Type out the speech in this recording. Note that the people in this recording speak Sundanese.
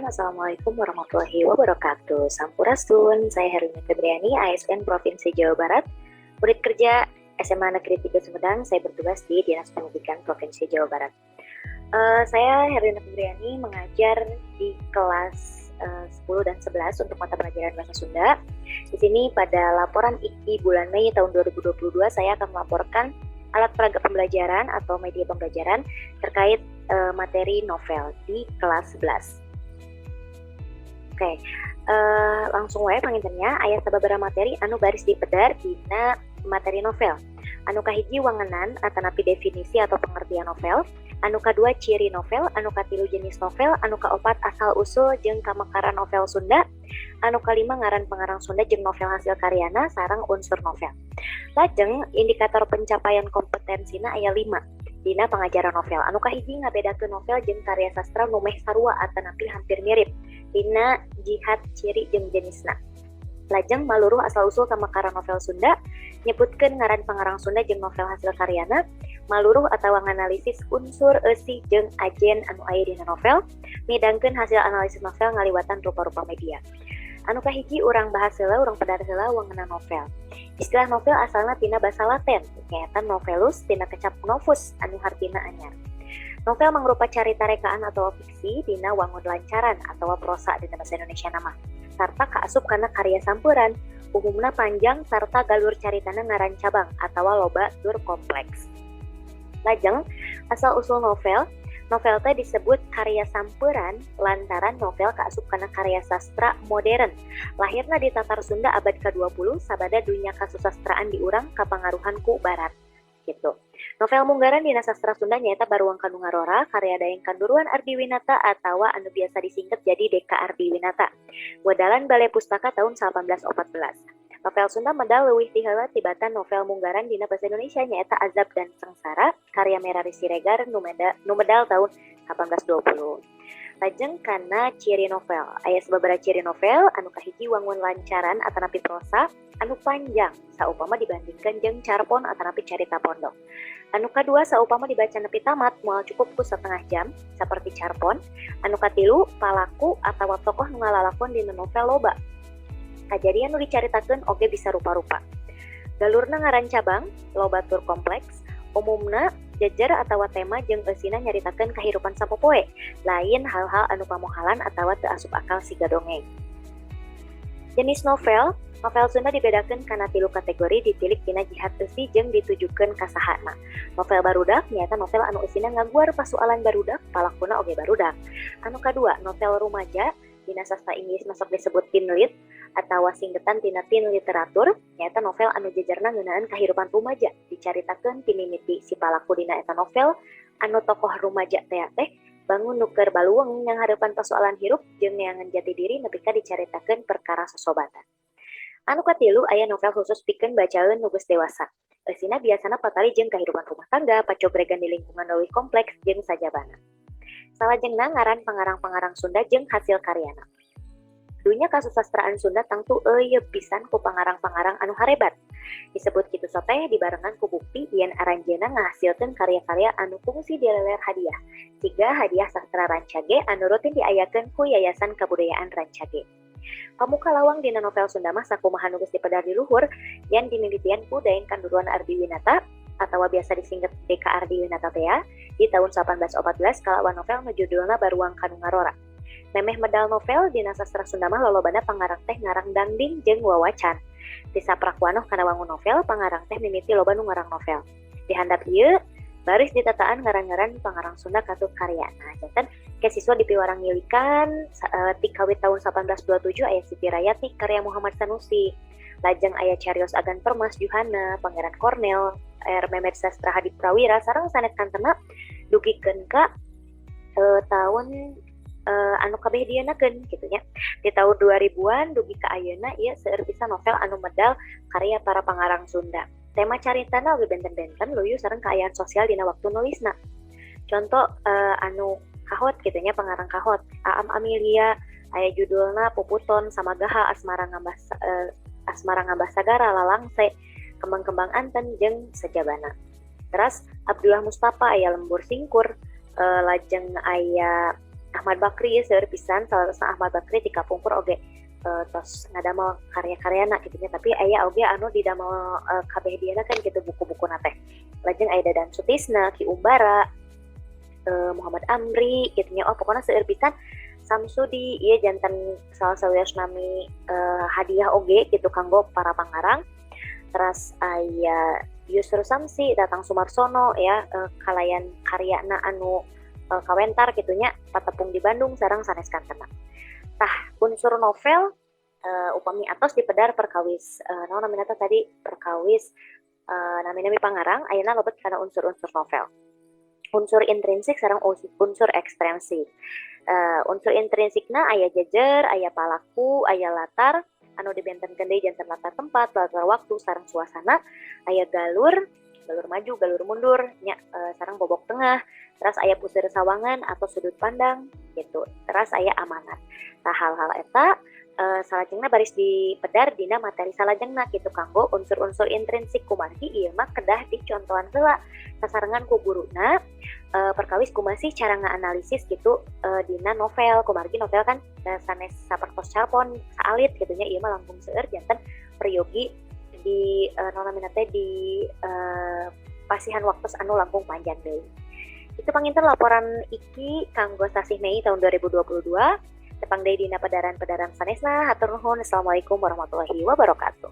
Assalamualaikum warahmatullahi wabarakatuh. Sampurasun, saya Herlina Febriani, ASN Provinsi Jawa Barat, Unit Kerja SMA Negeri 3 Sumedang. Saya bertugas di Dinas Pendidikan Provinsi Jawa Barat. Saya Herlina Febriani mengajar di kelas 10 dan 11 untuk mata pelajaran Bahasa Sunda. Di sini pada laporan IKI bulan Mei tahun 2022 saya akan melaporkan alat peraga pembelajaran atau media pembelajaran terkait materi novel di kelas 11. Oke, langsung wae panginten nya, aya sababaraha materi anu baris dipedar dina materi novel. Anu kahiji, wangenan atanapi definisi atau pengertian novel, anu kadua, ciri novel, anu katilu, jenis novel, anu kaopat, asal usul jeung kamekaran novel Sunda, anu kalima, ngaran pengarang Sunda jeung novel hasil karyana sareng unsur novel. Lajeng indikator pencapaian kompetensina aya 5 dina pengajaran novel. Anu kahiji, ngabedakeun novel jeung karya sastra nu meh sarua atanapi hampir mirip dina jihat, ciri, jeung jenisna. Lajeng maluruh asal usul kamekaran novel Sunda, nyebutkeun ngaran pangarang Sunda jeung novel hasil karyana, maluruh atawa nganalisis unsur eusi jeung ajen anu aya dina novel, midangkeun hasil analisis novel ngaliwatan rupa-rupa media. Anu kahiji urang bahas heula, urang pedar heula wangenan novel. Istilah novel asalna tina basa Latin, nyaeta novellus, tina kecap novus anu hartina anyar. Novel mangrupa carita rekaan atau fiksi dina wangun lancaran atau prosa dina bahasa Indonesia na mah. Sarta kaasup kana karya sampuran, umumna panjang sarta galur caritana ngarancabang atawa loba tur kompleks. Lajeng, asal usul novel, novel teh disebut karya sampuran lantaran novel kaasup kana karya sastra modern. Lahirna di Tatar Sunda abad ke-20 sabada dunya kasusastraan di urang kapangaruhan ku Barat gitu. Novel munggaran dina sastra Sunda nyaeta Baruang Kanu Ngarora karya Daeng Kanduruan Ardiwinata atawa anu biasa disingkat jadi DK Ardiwinata. Wedalan Balai Pustaka tahun 1814. Novel Sunda medal leuwih ti heula tibatan novel munggaran dina bahasa Indonesia, nyaeta Azab dan Sengsara karya Merari Siregar nu medal tahun 1820. Lajeng kana ciri novel. Aya sababaraha ciri novel. Anu kahiji, wangun lancaran atanapi prosa anu panjang saupama dibandingkan jeung carpon atanapi carita pondok. Anu kadua, saupama dibaca nepi tamat moal cukup ku setengah jam seperti carpon. Anu katilu, palaku atawa tokoh nu ngalalakon dina novel loba. Kajadian nu dicaritakeun oge bisa rupa-rupa. Galurna ngarancabang, loba tur kompleks, umumna jejer atawa tema jeung eusina nyaritakeun kahirupan sapopoe, lain hal-hal anu pamohalan atawa teu asup akal siga dongeng. Jenis novel, novel Sunda dibedakeun kana tilu kategori ditilik tina jihat eusi jeung ditujukeun ka sahana. Novel barudak nyaeta novel anu eusina ngaguar pasualan barudak, palakuna oge barudak. Anu kadua, novel rumaja, dina sastra Inggris masuk disebut teen lit atawa singketan tina teen literatur, nyaeta novel anu jejerna ngeunaan kahirupan rumaja, dicaritakeun ti mimiti si palaku dina eta novel anu tokoh rumaja teh bangun nu keur baluweung nyanghareupan persoalan hirup jeung neangan jati diri nepi ka dicaritakeun perkara sosobatan. Anu katilu, aya novel khusus pikeun bacaeun nu geus dewasa. Eusina biasana patali jeung kahirupan rumah tangga, pacogregan di lingkungan leuwih kompleks jeung sajabana. Salajengna ngaran pangarang-pangarang Sunda jeung hasil karyana. Dunya kasusastraan Sunda tangtu euyeub pisan ku pangarang-pangarang anu harebat. Disebut kitu soteh dibarengan ku bukti yen aranjeunna ngahasilkeun karya-karya anu kungsi dileler hadiah. Siga Hadiah Sastra Rancage anu rutin diayakeun ku Yayasan Kabudayaan Rancage. Pamuka lawang dina novel Sunda mah sakumaha nu geus dipedar di luhur yen dimimitian ku Daeng Kanduruan Ardiwinata atawa biasa disingkat DK Ardiwinata tea di tahun 1814 kalawan novel nu judulna Baruang Kanu Ngarora. Memeh medal novel dina sastra Sunda mah lolobana pangarang teh ngarang dangding jeung wawacan. Ti saprak wanoh kana wangun novel, pangarang teh mimiti loba nu ngarang novel. Di handap ieu baris ditataan ngaran-ngaran pangarang Sunda katut karya. Nah, janten ke siswa dipiwarang ngilikan ti kawit tahun 1827 aya Siti Rayati karya Muhammad Sanusi. Lajeng aya Carios Agan Permas Juhana, Pangeran Cornel, R. Memed Sastra Hadi Prawira sareng sanes kantena dugikeun ka tahun anu kabeh dieunakeun kitu nya. Di tahun 2000-an dugi ka ayeuna ieu seueur pisan novel anu medal karya para pangarang Sunda. Tema caritana oge benten-benten luyu sareng kaayaan sosial dina waktu nulisna. Contoh anu kahot kitu nya, pangarang kahot Aam Amilia aya judulna Puputon, Samagaha, Asmara Ngambah Sagara, Lalangse, Kembang-kembang Anten jeung sajabana. Terus Abdullah Mustafa aya Lembur Singkur, lajeng aya Ahmad Bakri ya seueur pisan, salah Ahmad Bakri ti kapungkur oge tos ngadamel karya-karyana kitu nya, tapi aya oge anu didamel kabeh dieuna kan gitu buku-bukuna teh. Lajeng aya Dadan Sutisna, Ki Umbara, Muhammad Amri kitu nya. Oh, pokona seueur pisan. Samsudi ieu janten salah sawios nami hadiah oge gitu kanggo para pangarang. Terus aya Yusro Samsi, Tatang Sumarsono ya, kalayan karyana anu kawentar kitu nya, patepung di Bandung sareng sanes kantena. Tah, unsur novel upami atos dipedar perkawis naon namina teh tadi, perkawis nami-nami pangarang, ayeuna lebet kana unsur-unsur novel. Unsur intrinsik sareng unsur ekstrinsik. Unsur intrinsikna aya jejer, aya palaku, aya latar anu dibentenkeun deui janten latar tempat, latar waktu sareng suasana, aya galur, galur maju, galur mundur nya, sareng bobok tengah, terus aya puseur sawangan atau sudut pandang gitu. Terus aya amanat. Nah, hal-hal eta salajengna baris dipedar dina materi salajengna gitu kanggo unsur-unsur intrinsik, kumargi ieu mah kedah dicontohan heula sasarengan ku guruna, perkawis kumaha sih cara ngaanalisis gitu dina novel, kumargi novel kan sanes sapertos carpon saalit gitu nya, ieu mah langkung seueur, janten peryogi di naon namina teh, di pasihan waktu anu langkung panjang deui. Itu panginten laporan Iki kanggo sasih Mei tahun 2022. Tepang deui dina pedaran-pedaran sanesna. Hatur nuhun. Assalamualaikum warahmatullahi wabarakatuh.